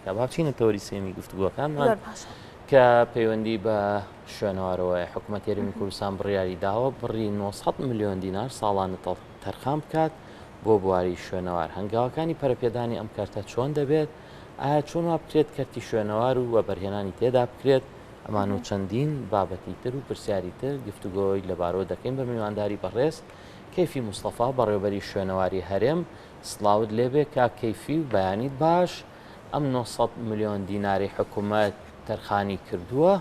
ناکات. با بچینە تەوەری سێمی گفتوگۆکانمان کە پەیوەندی بە شوێنەوارەوەیە. حکوومەتی هەرێمی کوردستان بڕیاری داوە بڕی 900 ملیۆن دینار ساڵانە تەرخان بکات بۆ بواری شوێنەوار. هەنگاوەکانی پەرەپێدانی ئەم کەرتە چۆن دەبێت؟ ئایا چۆن وا بکرێت کەرتی شوێنەوار و وەبەرهێنانی تێدا بکرێت؟ ئەمان و چەندین بابەتی تر و پرسیاری تر گفتوگۆی لەبارەوە دەکەین بە میوانداری بەڕێز کەیفی مستەفا بەڕێوەبەری شوێنەواری هەرێم. سڵاوت لێبێ کاک کەیفی و بەیانیت باش. ئەم 900 ملیۆن دینارەی حکومەت تەرخانی کردووە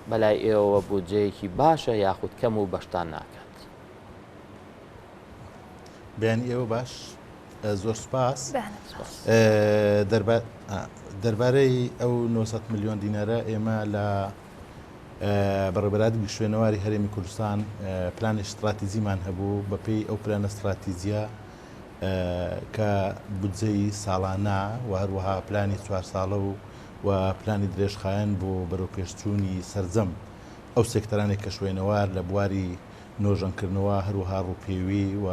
بەلای ئێوەوە بودجەیەکی باشە یاخود کەم و بەشتان ناکات؟ بەیانی ئێوە باش زۆر سوپاس. دەربارەی ئەو 900 ملیۆن دینارە ئێمە لە بەڕێوەبەرایەتی شوێنەواری هەرێمی کوردستان پلانی ستراتیجیمان هەبوو بەپێی ئەو پلانە ستراتیجیە کە بودجەی ساڵانە و هەروەها پلانی چوار ساڵە و و پلانی درێژخایەن بۆ بەرەوپێشچوونی سەرجەم ئەو سێکتەرانێک کە شوێنەوار لە بواری نۆژەنکردنەوە هەروەها ڕووپێوی و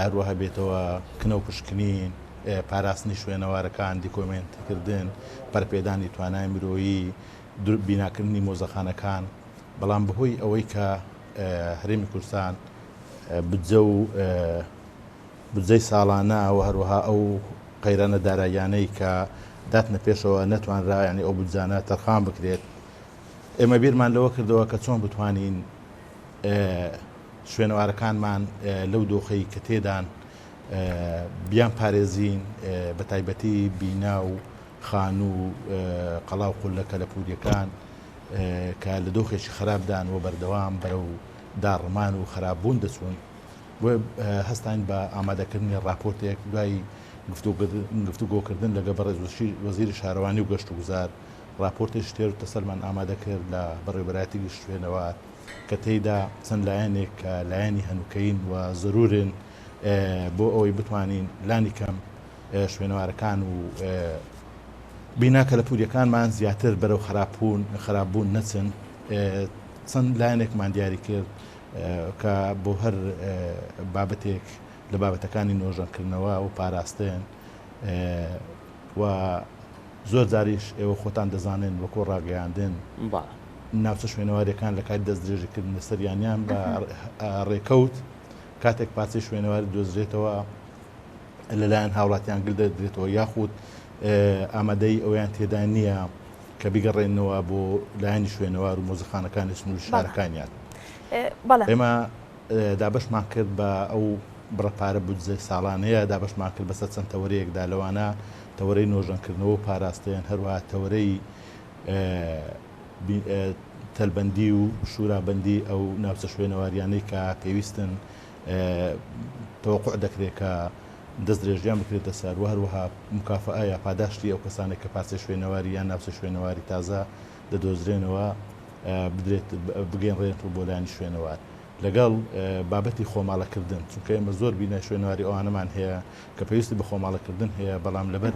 هەروەها بێتەوە کنە و پشکنین، پاراستنی شوێنەوارەکان، دیکۆمێنتکردن، پەرەپێدانی توانای مرۆیی، بیناکردنی مۆزەخانەکان، بەڵام بەهۆی ئەوەی کە هەرێمی کوردستان بودجە و بودجەی ساڵانە و هەروەها ئەو قەیرانە داراییانەی کە داتنە پێشەوە نەتوانرا یعنی ئەو بودجانە تەرخان بکرێت ئێمە بیرمان لەوە کردەوە کە چۆن بتوانین شوێنەوارەکانمان لەو دۆخەی کە تێدان بیان پارێزین بە تایبەتی بینا و خانوو و قەڵا و قوللە کەلەپوورییەکان کە لە دۆخێکی خراپدان و بەردەوام بەرەو داڕمان و خراپبوون دەچوون. بۆیە هەستاین بە ئامادەکردنی ڕاپۆرتێک دوای گفتوگۆکردن لەگەڵ بەڕێز وەزیری شارەوانی و گەشتوگوزار ڕاپۆرتێکی تێر و تەسەلمان ئامادە کرد لە بەڕێوەبەرایەتی گشت شوێنەوار کە تێیدا چەند لایەنێک کە لایەنی هەنووکەیین و زەروورن بۆ ئەوەی بتوانین لانی کەم شوێنەوارەکان و بینا کەلەپووریەکانمان زیاتر بەرەو خراپبوون خراپبوون نەچن چەند لایەنێکمان دیاری کرد کە بۆ هەر بابەتێک لە بابەتەکانی نۆژەنکردنەوە و پاراستن و زۆر جاریش ئێوە خۆتان دەزانن وەکۆ ڕاگەیاندن ناوچە شوێنەواریەکان لە کاتی دەستدرێژیکردن لەسەریان یان بە ڕێکەوت کاتێک پارچەی شوێنەواری دۆزرێتەوە لەلایەن هاوڵاتیان گل دەدرێتەوە یاخود ئامادەی ئەویان تێدا نییە کە بیگەڕێنەوە بۆ لایەنی شوێنەوار و مۆزەخانەکانی سنووری شارەکانیان. ئێمە دابەشمان کرد بە ئەو بڕە پارە بودجەی ساڵانەیە دابەشمان کرد بەسەر چەند تەوەرەیەکدا لەوانە تەوەرەی نۆژەنکردنەوە و پاراستن هەروەها تەوەرەی تەلبەندی و شورابەندی ئەو ناوچە شوێنەواریانەی کە پێویستن تەوەقع دەکرێت کە دەستدرێژیان بکرێتە سەر و هەروەها مکافەئە یا پاداشتی ئەو کەسانێک کە پارچەی شوێنەواری یان ناوچە شوێنەواری تازە دەدۆزرێنەوە بدرێت بگەێنرێت و بۆ لایەنی شوێنەوار لەگەڵ بابەتی خۆماڵەکردن چونکە ئێمە زۆر بینای شوێنەواری ئەوانەمان هەیە کە پێویستی بە خۆماڵەکردن هەیە بەڵام لەبەر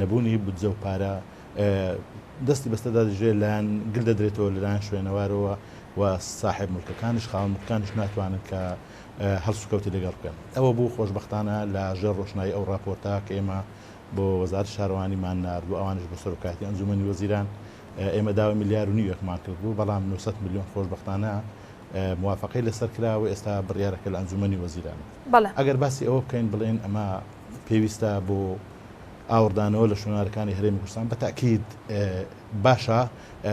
نەبوونی بودجە و پارە دەستی بەستەدا دەژێت لایەن گل دەدرێتەوە لەلایەن شوێنەوارەوە و ساحێب مڵکەکانیش خاوەن مڵکانیش ناتوانن کە هەڵسوکەوتی لەگەڵ بکەن. ئەوە بوو خۆشبەختانە لە ژێر ڕۆشنایی ئەو ڕاپۆرتە کە ئێمە بۆ وەزارەتی شارەوانیمان نارد و ئەوانیش بۆ سەرۆکایەتی ئەنجوومەنی وەزیران ئێمە داوای ملیار و نیوێکمان کردبوو بەڵام 900 ملیۆن خۆشبەختانە موافقەی لەسەر کرا و ئێستا بڕیارەکە لە ئەنجوومەنی وەزیرانە. ئەگەر باسی ئەوە بکەین بڵێین ئەمە پێویستە بۆ ئاوڕدانەوە لە شوێنەوارەکانی هەرێمی کوردستان بە تاکید باشە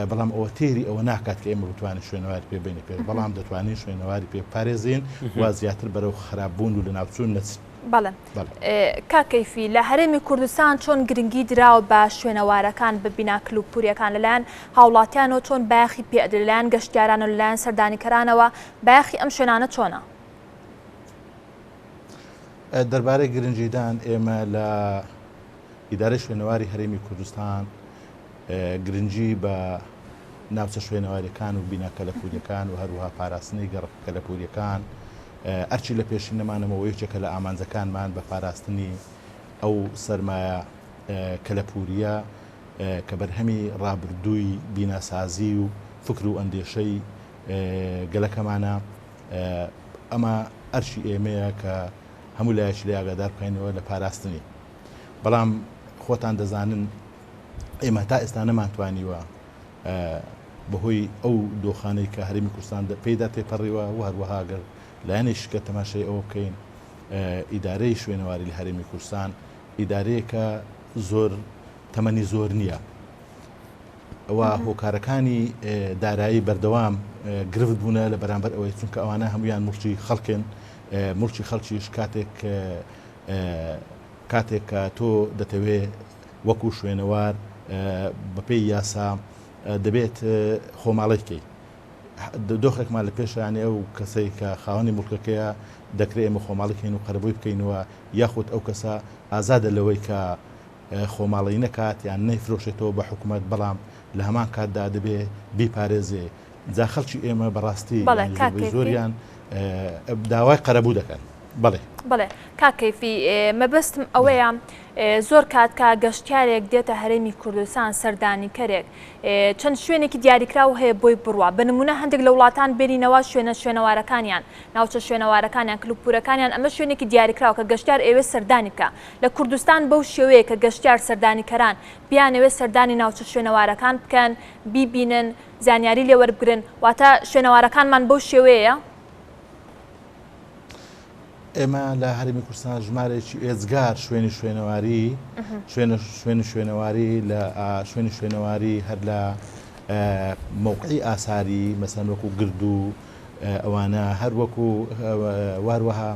بەڵام ئەوە تێری ئەوە ناکات کە ئێمە بتوانین شوێنەواری پێ بینە پێش بەڵام دەتوانین شوێنەواری پێ پارێزین و زیاتر بەرەو خراپبوون و لەناوچوون نەچن. بەڵێ کاک کەیفی لە هەرێمی کوردستان چۆن گرنگی دراوە بە شوێنەوارەکان بە بینا کلوپوریەکان لەلایەن هاوڵاتیانەوە چۆن بایەخی پێ ئەدرێت لەلایەن گەشتیاران و لەلایەن سەردانیکەرانەوە بایەخی ئەم شوێنانە چۆنە؟ دەربارەی گرنگیدان ئێمە لە ئیدارەی شوێنەواری هەرێمی کوردستان گرنگی بە ناوچە شوێنەواریەکان و بینا کەلەپوریەکان و هەروەها پاراستنی گەڕەکە کەلەپوریەکان ئەرکی لە پێشینەمانەمەوە یەکێکە لە ئامانجەکانمان بە پاراستنی ئەو سەرمایە کەلەپوریە کە بەرهەمی ڕابردووی بیناسازی و فکر و ئەندێشەی گەلەکەمانە ئەمە ئەرکی ئێمەیە کە هەموو لایەکی لێ ئاگادار بکەینەوە لە پاراستنی. بەڵام خۆتان دەزانن ئێمە تا ئێستا نەمانتوانیوە بەهۆی ئەو دۆخانەی کە هەرێمی کوردستان پێیدا تێپەڕیوە و هەروەها گەر لایەنێکی کە تەماشای ئەوە بکەین ئیدارەی شوێنەواری لە هەرێمی کوردستان ئیدارەیەکە زۆر تەمەنی زۆر نییە و هۆکارەکانی دارایی بەردەوام گرفت بوونە لە بەرامبەر ئەوەی چونکە ئەوانە هەمویان موڵکی خەڵکن موڵکی خەڵکیش کاتێک کاتێک کە تۆ دەتەوێ وەکو شوێنەوار بەپێی یاسا دەبێت خۆماڵی بکەیت دۆخێکمان لە پێشانی ئەو کەسەی کە خاوەنی موڵکەکەیە دەکرێت ئێمە خۆماڵی کەین و قەرەبووی بکەینەوە یاخود ئەو کەسە ئازادە لەوەی کە خۆماڵی نەکات یان نەیفرۆشێتەوە بە حکوومەت بەڵام لە هەمان کاتدا دەبێ بیپارێزێ جا خەڵکی ئێمە بەڕاستی زۆریان داوای قەرەبوو دەکەن. بەڵێ. بەڵێ کاک کەیفی مەبەستم ئەوەیە زۆر کات کە گەشتیارێک دێتە هەرێمی کوردستان سەردانیکەرێک چەند شوێنێکی دیاریکراو هەیە بۆی بڕوا بە نمونە هەندێک لە وڵاتان بێنینەوە شوێنە شوێنەوارەکانیان ناوچە شوێنەوارەکانیان کلوپورەکانیان ئەمە شوێنێکی دیاریکراو کە گەشتیار ئەوێ سەردانی بکە لە کوردستان بەو شێوەیە کە گەشتیار سەردانیکەران بیانەوێ سەردانی ناوچە شوێنەوارەکان بکەن بیبینن زانیاری لێوەربگرن واتە شوێنەوارەکانمان بەو شێوەیە ئێمە لە هەرێمی کوردستان ژمارێکی ئێجگار شوێنی شوێنەواری شوێنە شوێنی شوێنەواری لە شوێنی شوێنەواری هەر لە مەوقعی ئاساری مەسەن وەکو گرد و ئەوانە هەر وەکو واروەها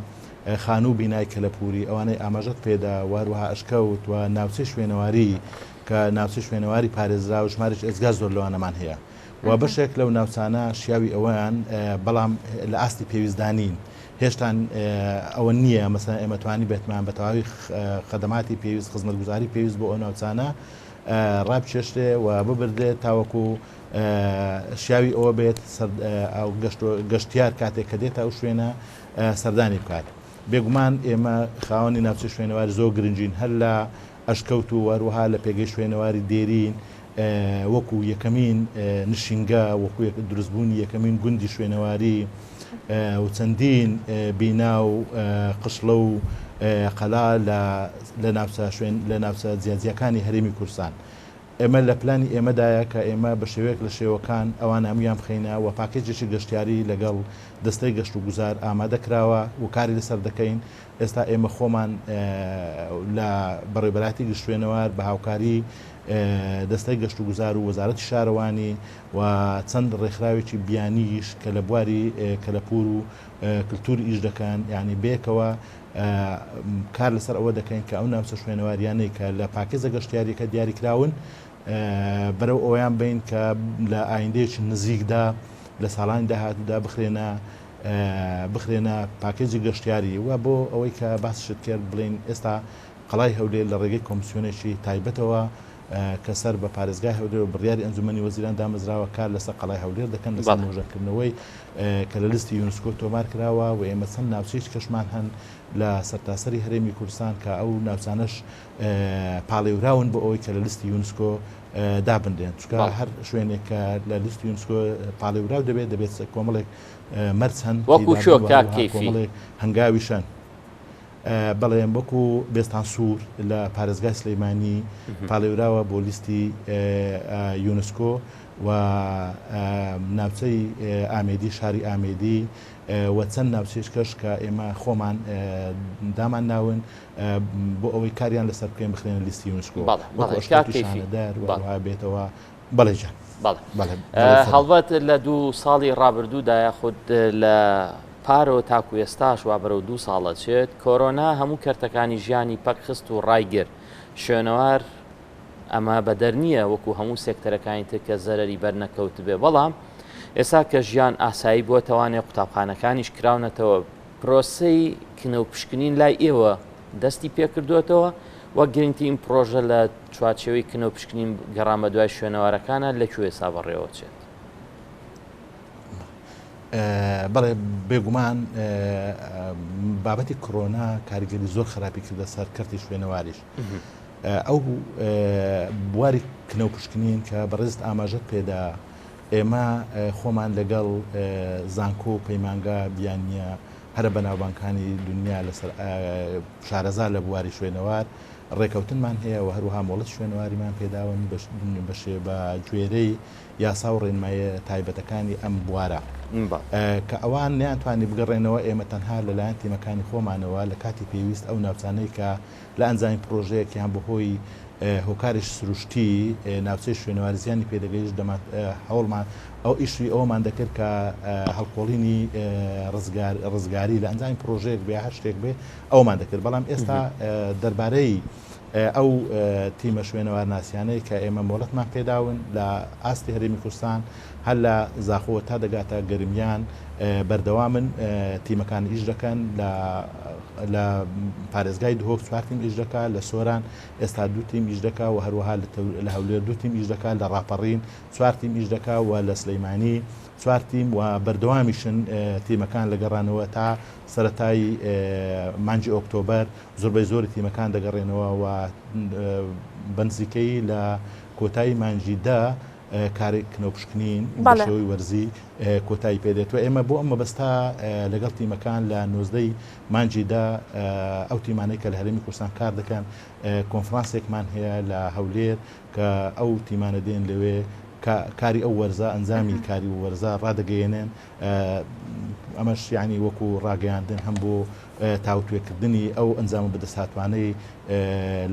خانوو بینای کەلەپوری ئەوانەی ئاماژەت پێدا واروەها ئەشکەوت و ناوچەی شوێنەواری کە ناوچەی شوێنەواری پارێزراو ژمارێکی ئێجگار زۆر لەوانەمان هەیە و بەشێک لەو ناوچانە شیاوی ئەوەیان بەڵام لە ئاستی پێویستدا نین هێشتان ئەوە نییە مەسەن ئێمە توانی بێتمان بە تەواوی خەدەماتی پێویست خزمەتگوزاری پێویست بۆ ئەو ناوچانە ڕابکێشرێ و ببردرێت تاوەکو شیاوی ئەوە بێت گەشتیار کاتێک کە دێتە ئەو شوێنە سەردانی بکات بێگومان ئێمە خاوەنی ناوچەی شوێنەواری زۆر گرنگین هەر لە ئەشکەوت و هەروەها لە پێگەی شوێنەواری دێرین وەکو یەکەمین نشینگە، وەکو دروستبوونی یەکەمین گوندی شوێنەواری و چەندین بینا و قشڵە و قەلا لە ناوچە شوێن لە ناوچە جیاجیاکانی هەرێمی کوردستان. ئێمە لە پلانی ئێمەدایە کە ئێمە بە شێوەیەک لە شێوەکان ئەوان هەموویان بخەینە و پاکێجێکی گەشتیاری لەگەڵ دەستەی گەشتوگوزار ئامادە کراوە و کاری لەسەر دەکەین. ئێستا ئێمە خۆمان لە بەڕێوەبەرایەتی گشت شوێنەوار بە هاوکاری دەستەی گەشتوگوزار و وەزارەتی شارەوانی و چەند ڕێکخراوێکی بیانیش کە لە بواری کەلەپوور و کلتور ئیش دەکەن یعنی بەیەکەوە کار لەسەر ئەوە دەکەین کە ئەو ناوچە شوێنەواریانەی کە لە پاکێزە گەشتیاریەکە دیاریکراون بەرەو ئەویان بین کە لە ئایندەیەکی نزیکدا لە ساڵانی داهاتوودا بخرێنە بخرێنە پاکێجی گەشتیاری و بۆ ئەوەی کە باسیشت کرد بڵێین ئێستا قەڵای هەولێر لە ڕێگەی کۆمسیۆنێکی تایبەتەوە کە سەر بە پارێزگای هەولێر و بڕیاری ئەنجومەنی وەزیران دامەزراوە کار لەسەر قەڵای هەولێر دەکەن لەسەر نۆژەنکردنەوەی کە لە لیستی یونسکۆ تۆمار کراوە و ئێمە چەند ناوچەیەکی کەشمان هەن لە سەرتاسەری هەرێمی کوردستان کە ئەو ناوچانەش پاڵێوراون بۆ ئەوەی کە لە لیستی یونسکۆ دابنرێن چونکە هەر شوێنێک کە لە لیستی یونسکۆ پاڵێوراو دەبێت دەبێت کۆمەڵێک مەرج هەن وەکو چۆ کاک کەیفی کۆمەڵێک هەنگاویشن بەڵێ وەکو بێستان سوور لە پارێزگای سلەیمانی پاڵێوراوە بۆ لیستی یونسکۆ و ناوچەی ئامێدی شاری ئامێدی و چەند ناوچەیش کەش کە ئێمە خۆمان دامان ناون بۆ ئەوەی کاریان لەسەر بکەین بخرێنە لیستی یونسکۆ وەکو ئەشکەوتی شانەدەر و هەروەها بێتەوە بەڵێ گیان. بەڵێ هەڵبەت لە دوو ساڵی ڕابردوودا یاخود لە پارەوە تاکو ئێستاش وا بەرەو دوو ساڵ ئەچێت کۆرۆنا هەموو کەرتەکانی ژیانی پەک خست و ڕایگرت شوێنەوار ئەمە بەدەر نییە وەکو هەموو سێکتەرەکانی تر کە زەرەری بەر نەکەوتبێ بەڵام ئێستا کە ژیان ئاسایی بووەتەوانێ قوتابخانەکانیش کراونەتەوە پرۆسەی کنە و پشکنین لای ئێوە دەستی پێکردووەتەوە وەک گرنگترین پرۆژە لە چوارچێوەی کنە و پشکنین گەڕان بەدوای شوێنەوارەکانە لە کوێ ئێستا بەڕێوەچێت؟ بەڵێ بێگومان بابەتی کۆرۆنا کاریگەری زۆر خراپی کردە سەر کەرتی شوێنەواریش. ئەو بواری کنە و پشکنین کە بەڕێزت ئاماژەت پێدا ئێمە خۆمان لەگەڵ زانکۆ و پەیمانگا بیانییە هەرە بەناوبانگکانی دونیا لەسەر شارەزا لە بواری شوێنەوار. ڕێکەوتنمان هەیە و هەروەها مۆڵەتی شوێنەواریمان پێداون بە گوێرەی یاسا و ڕێنماییە تایبەتەکانی ئەم بوارە کە ئەوان نەیانتوانی بگەڕێنەوە، ئێمە تەنها لەلایەن تیمەکانی خۆمانەوە لە کاتی پێویست ئەو ناوچانەی کە لە ئەنجامی پڕۆژەیەک یان بەهۆی هۆکارێکی سروشتی ناوچەی شوێنەواری زیانی پێدەگەیشت دەمان هەوڵمان ئەو ئیشی ئەوەمان دەکرد کە هەڵکۆڵینی ڕزگار ڕزگاری لە ئەنجامی پڕۆژەیەک بێ هەر شتێک بێ ئەومان دەکرد بەڵام ئێستا دەربارەی ئەو تیمە شوێنەوارناسیانەی کە ئێمە مۆڵەتمان پێداون لە ئاستی هەرێمی کوردستان هەر لە زاخۆوە تا دەگاتە گەرمیان بەردەوامن تیمەکان ئیش دەکەن لە پارێزگای دهۆک چوار تیم ئیش دەکات لە سۆران ئێستا دوو تیم ئیش دەکات و هەروەها لە هەولێر دوو تیم ئیش دەکات لە ڕاپەڕین چوار تیم ئیش دەکات و لە سلەیمانی چوار تیم و بەردەوامیشن تیمەکان لە گەڕانەوە تا سەرەتای مانگی ئۆکتۆبەر زۆربەی زۆری تیمەکان دەگەڕێنەوە و بەنزیکەیی لە کۆتایی مانگی دە کاری کنەوپشکنین بە شێوەی وەرزی کۆتایی پێدێت و ئێمە بۆ ئەم مەبەستە لەگەڵ تیمەکان لە نۆزدەی مانگی دە ئەو تیمانەی کە لە هەرێمی کوردستان کار دەکەن کۆنفرانسێکمان هەیە لە هەولێر کە ئەو تیمانە دێن لەوێ کاری ئەو وەرزە ئەنجامی کاری وەرزە ڕادەگەیەنن ئەمەش یانی وەکو ڕاگەیاندن هەم بۆ تاوتوێکردنی ئەو ئەنجامە بەدەستهاتوانەی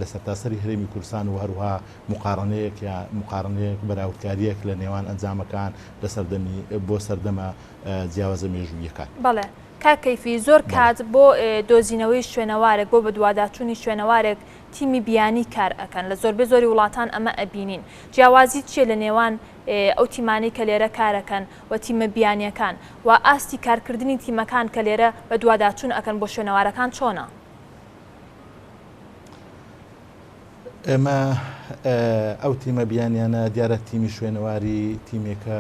لە سەرتاسەری هەرێمی کوردستان و هەروها مقارنەیەک یا مقارنەیەک بەراوردکارییەک لە نێوان ئەنجامەکان لە سەردەمی بۆ سەردەمە جیاوازە مێژووییەکان. بەڵێ کاک کەیفی، زۆر کات بۆ دۆزینەوەی شوێنەوارێک، بۆ بەدواداچوونی شوێنەوارێک تیمی بیانی کار ئەکەن، لە زۆربەی زۆری وڵاتان ئەمە ئەبینین. جیاوازی چییە لە نێوان ئەو تیمانەی کە لێرە کارەکەن و تیمە بیانیەکان و ئاستی کارکردنی تیمەکان کە لێرە بەدواداچوون ئەکەن بۆ شوێنەوارەکان چۆنە؟ ئێمە ئەو تیمە بیانیانە دیارە تیمی شوێنەواری تیمێکە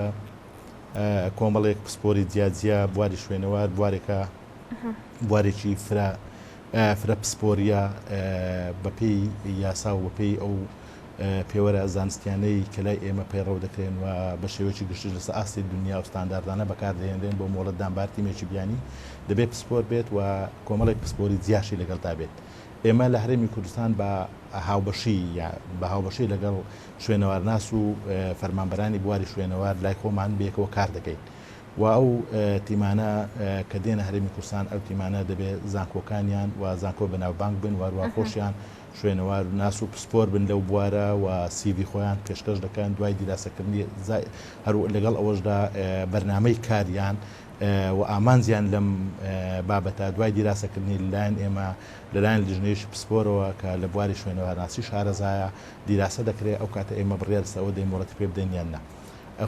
کۆمەڵێک پسپۆری جیاجیا بواری شوێنەوار بوارێکە بوارێکی فرە فرە پسپۆریە بەپێی یاسا و بەپێی ئەو پێوەرە زانستیانەی کە لای ئێمە پەیڕەو دەکرێن و بە شێوەیەکی گشتیش لەسەر ئاستی دونیا و ستانداردانە بەکاردەهێنرێن بۆ مۆڵەتدان بە هەر تیمێکی بیانی دەبێت پسپۆر بێت و کۆمەڵێک پسپۆری جیاشی لەگەڵدا بێت. ئێمە لە هەرێمی کوردستان بە هاوبەشی یا بە هاوبەشی لەگەڵ شوێنەوارناس و فەرمانبەرانی بواری شوێنەوار لای خۆمان بەیەکەوە کار دەکەین و ئەو تیمانە کە دێنە هەرێمی کوردستان ئەو تیمانە دەبێت زانکۆکانیان و زانکۆ بەناوبانگ بن و هەروەها خۆشیان شوێنەوار ناس و پسپۆر بن لەو بوارە و سیڤی خۆیان پێشکەش دەکەن دوای دیراسەکردنی هەر لەگەڵ ئەوەشدا بەرنامەی کاریان و ئامانجیان لەم بابەتە دوای دیراسەکردنی لەلایەن ئێمە لەلایەن لیژنەیەکی پسپۆرەوە کە لە بواری شوێنەوارناسی شارەزایە دیراسە دەکرێت ئەو کاتە ئێمە بڕیار لەسەر ئەوە دەین مۆڵەتی پێ بدەین یان نا.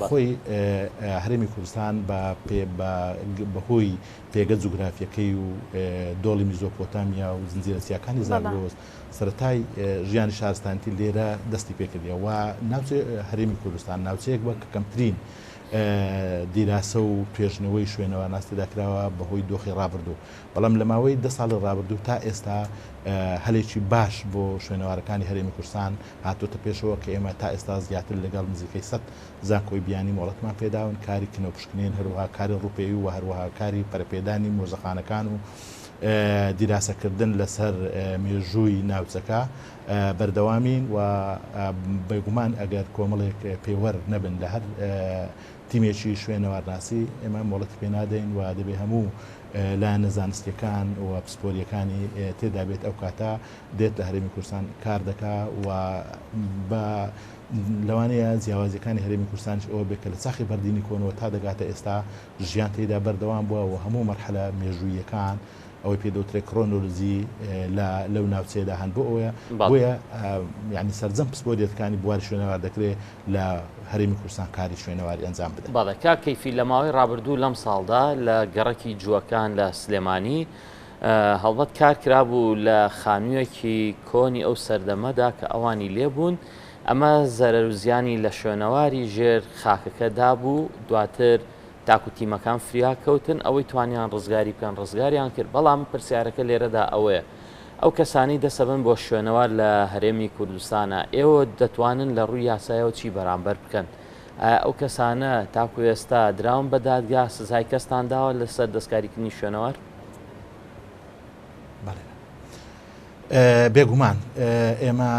خۆی هەرێمی کوردستان بە پێ بە بەهۆی پێگە جوگرافیەکەی و دۆڵی میزۆپۆتامیا و زنجیرە چیاکانی زاگرۆس سەرەتای ژیانی شارستانیتی لێرە دەستی پێکردیە و ناوچەی هەرێمی کوردستان ناوچەیەک بە کە کەمترین دیراسە و توێژنەوەی شوێنەوارناس تێدا کراوە بەهۆی دۆخی ڕابردوو بەڵام لە ماوەی دە ساڵی ڕابردوو تا ئێستا هەلێکی باش بۆ شوێنەوارەکانی هەرێمی کوردستان هاتۆتە پێشەوە کە ئێمە تا ئێستا زیاتر لەگەڵ نزیکەی 100 زانکۆی بیانی مۆڵەتمان پێداون کاری کنە و پشکنین هەروەها کاری ڕووپێوی و هەروەها کاری پەرەپێدانی مۆزەخانەکان و دیراسەکردن لەسەر مێژووی ناوچەکە بەردەوامین و بێگومان ئەگەر کۆمەڵێک پێوەر نەبن لە هەر تیمێکی شوێنەوارناسی ئێمە مۆڵەتی پێ نادەین و دەبێ هەموو لایەنە زانستیەکان و پسپۆریەکانی تێدا بێت ئەو کاتە دێت لە هەرێمی کوردستان کار دەکا و بە لەوانەیە جیاوازیەکانی هەرێمی کوردستانیش ئەوە بێت کە لە چاخی بەردینی کۆنەوە تا دەگاتە ئێستا ژیان تێیدا بەردەوام بووە و هەموو مەرحەلە مێژووییەکان ئەوەی پێ دەوترێت کرۆنۆلۆجی لە لەو ناوچەیەدا هەن بۆ ئەوەیە بۆیە یعنی سەرجەم پسپۆریەتەکانی بواری شوێنەوار دەکرێت لە هەرێمی کوردستان کاری شوێنەواری ئەنجام بدەن. بەڵێ کاک کەیفی لە ماوەی ڕابردوو لەم ساڵدا لە گەڕەکی جووەکان لە سلێمانی هەڵبەت کار کرابوو لە خانوویەکی کۆنی ئەو سەردەمەدا کە ئەوانی لێبوون، ئەمە زەرەر و زیانی لە شوێنەواری ژێر خاکەکە دابوو، دواتر تاکو تیمەکان فریا کەوتن ئەوەی توانیان ڕزگاری بکەن ڕزگاریان کرد، بەڵام پرسیارەکە لێرەدا ئەوەیە ئەو کەسانەی دەسەبن بۆ شوێنەوار لە هەرێمی کوردستانە ئێوە دەتوانن لە ڕووی یاسایەوە چی بەرامبەر بکەن؟ ئایا ئەو کەسانە تاکو ئێستا دراون بە دادگا، سزای کەستان داوە لەسەر دەستکاریکردنی شوێنەوار؟ بەڵێ. بێگومان ئێمە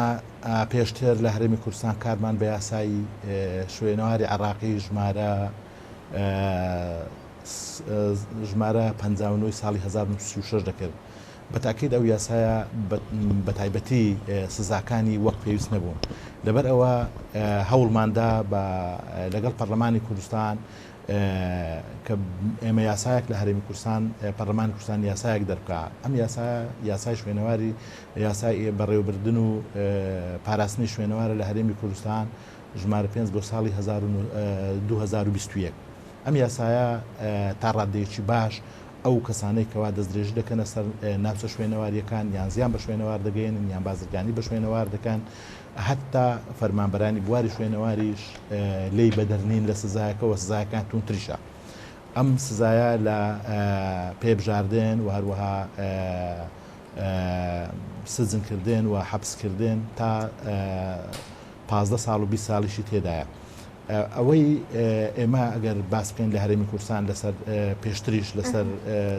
پێشتر لە هەرێمی کوردستان کارمان بە یاسای شوێنەواری عێراقی ژمارە ژمارە 59 ساڵی 1936 دەکرد. بە تاکید ئەو یاسایە بە تایبەتی سزاکانی وەک پێویست نەبوون. لەبەر ئەوە هەوڵماندا بە لەگەڵ پەرلەمانی کوردستان کە ئێمە یاسایەک لە هەرێمی کوردستان پەرلەمانی کوردستان یاسایەک دەربکا ئەم یاسایە یاسای شوێنەواری یاسای بەڕێوەبردن و پاراستنی شوێنەوارە لە هەرێمی کوردستان ژمارە پێنج بۆ ساڵی 2021 ئەم یاسایە تا ڕاددەیەکی باش ئەو کەسانەی کەوا دەستدرێژی دەکەنە سەر ناوچە شوێنەوارییەکان یان زیان بە شوێنەوار دەگەیەنن یان بازرگانی بە شوێنەوار دەکەن هەتا فەرمانبەرانی بواری شوێنەواریش لێی بەدەر نین لە سزایەکە و سزایەکان توندتریشە. ئەم سزایە لە پێبژاردن و هەروەها سجنکردن و حەپسکردن تا 15 ساڵ و 20 ساڵیشی تێدایە. ئەوەی ئێمە ئەگەر باس بکەین لە هەرێمی کوردستان لەسەر پێشتریش لەسەر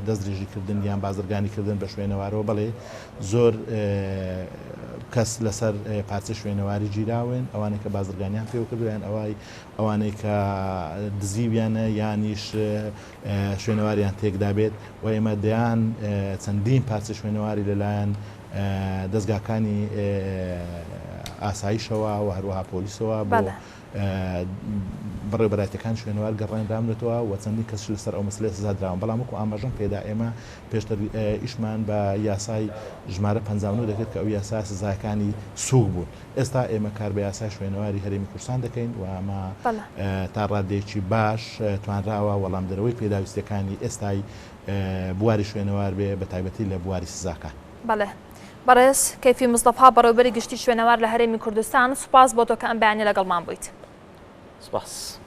دەستدرێژیکردن یان بازرگانیکردن بە شوێنەوارەوە بەڵێ زۆر کەس لەسەر پارچە شوێنەواری گیراون ئەوانەی کە بازرگانیان پێوە کردو یان ئەوای ئەوانەی کە دزیویانە یانیش شوێنەواریان تێکدا بێت و ئێمە دەیان چەندین پارچە شوێنەواری لەلایەن دەزگاکانی ئاسایشەوە و هەروەها پۆلیسەوە بۆ بەڕێوەبەرایەتیەکانی شوێنەوار گەڕێنراونەتەوە و چەندین کەسیش لەسەر ئەو مەسەلەیە سزا دراون، بەڵام وەکو ئاماژەم پێدا ئێمە پێشتر ئیشمان بە یاسای ژمارە 59 دەکرد کە ئەو یاسایە سزاکانی سووک بوون، ئێستا ئێمە کار بە یاسای شوێنەواری هەرێمی کوردستان دەکەین و ئەمە تا ڕادەیەکی باش توانراوە وەڵامدەرەوەی پێداویستیەکانی ئێستای بواری شوێنەوار بێ بەتایبەتی لە بواری سزاکان. بەڵێ. بەڕێز کەیفی مستەفا بەڕێوبەری گشتی شوێنەوار لە هەرێمی کوردستان سوپاس بۆ تۆ کە ئەم بەیانیە لەگەڵمان بوویت. سپاس.